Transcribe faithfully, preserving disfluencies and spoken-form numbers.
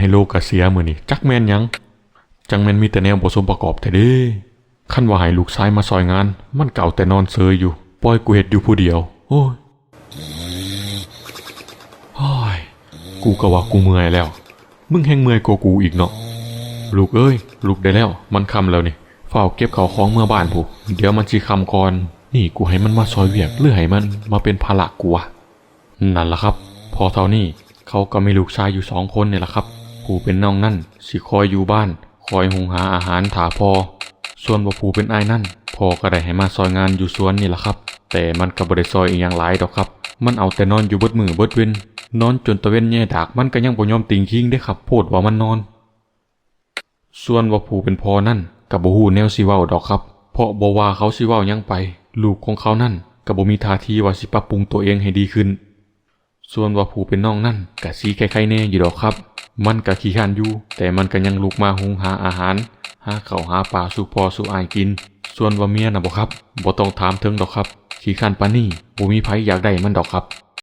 ไฮโลกะเสียมื้อนี้ จักแม่นหยัง จังแม่นมีแต่แนวบ่สมประกอบแท้เด้ คันว่าให้ลูกชายมาซอยงาน มันกะเอาแต่นอนเซยอยู่ ปล่อยกูเฮ็ดอยู่ผู้เดียว โอ้ย โอ้ย กูกะว่ากูเมื่อยแล้ว มึงแฮ่งเมื่อยกว่ากูอีกเนาะ ลูกเอ้ย ลุกได้แล้ว มันค่ำแล้วนี่ ฟ้าวเก็บข้าวของเมือบ้านพู้น เดี๋ยวมันสิค่ำก่อน นี่กูให้มันมาซอยเวียก หรือให้มันมาเป็นภาระกูวะ นั่นล่ะครับ พอเท่านี้ เขากะมีลูกชายอยู่สองคนนี่ล่ะครับ ผู้เป็นน้องนั่นสิคอยอยู่บ้าน คอยหุงหาอาหารถ่าพ่อ ส่วนว่าผู้เป็นอ้ายนั่น พ่อกะได้ให้มาซอยงานอยู่สวนนี่ล่ะครับ แต่มันกะบ่ได้ซอยอิหยังหลายดอกครับ มันเอาแต่นอนอยู่เบิดมื้อเบิดเว็น นอนจนตะเว็นแย่ดาก มันกะยังบ่ยอมติ่งคิงเด้ครับ โพดว่ามันนอน ส่วนว่าผู้เป็นพ่อนั่นกะบ่ฮู้แนวสิเว้าดอกครับ เพราะบ่ว่าเขาสิเว้าหยังไป ลูกของเขานั่นกะบ่มีท่าทีว่าสิปรับปรุงตัวเองให้ดีขึ้น ส่วนว่าผู้เป็นน้องนั่นกะสิไคๆแน่อยู่ดอกครับ มันกะขี้คร้านอยู่ แต่มันกะยังลุกมาหุงหาอาหาร หาข้าวหาปลาสู่พ่อสู่อ้ายกิน ส่วนว่าเมียน่ะบ่ครับ บ่ต้องถามเถิงดอกครับ ขี้คร้านปานนี้ บ่มีไผอยากได้มันดอกครับ